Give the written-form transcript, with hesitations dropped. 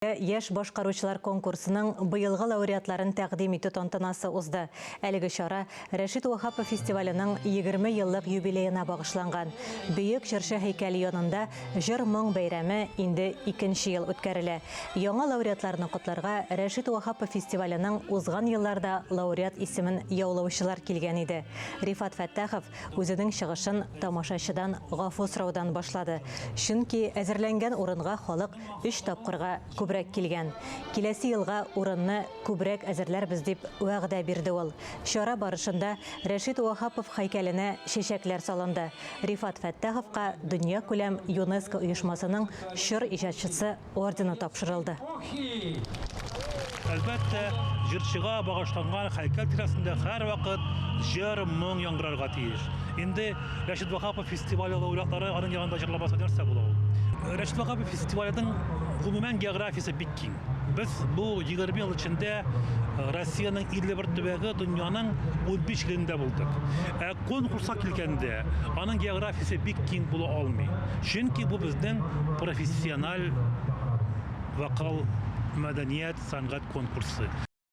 Яшь башкаручылар конкурсының быелгы лауреатларын тәкъдим итү тантанасы узды. Әлеге чара Рәшит Ваһапов фестиваленең 20 еллык юбилеена багышланган. Бөек җырчы һәйкәле янында Җыр-моң бәйрәме инде икенче ел үткәрелә. Яңа лауреатларны котларга Рәшит Ваһапов фестиваленең узган елларда лауреат исемен яулаучылар килгән иде. Рифат Фәттахов үзенең чыгышын тамашачыдан гафу сораудан башлады. Чөнки әзерләнгән урынга халык өч тапкырга күбрәк килгән. Киләсе елга урынны күбрәк әзерләрбез, дип вәгъдә бирде ул. Чара барышында Рәшит Ваһапов һәйкәленә чәчәкләр салынды. Рифат Фәттаховка дөньякүләм ЮНЕСКО оешмасының Чор иҗатчысы ордены тапшырылды. Әлбәттә, җырчыга багышланган һәйкәл тирәсендә һәрвакыт җыр, моң яңгырарга тиеш. Инде Рәшит Ваһапов фестивале лауреатлары аның янында җырламаса нәрсә була ул? Рәшит Ваһапов фестиваленең гомумән географиясе бик киң. Без бу 20 ел эчендә Россиянең 51 төбәге, дөньяның 15 илендә булдык. Ә конкурска килгәндә, аның географиясе бик киң була алмый. Чөнки бу безнең профессиональ вокал мәдәният, сәнгать конкурсы.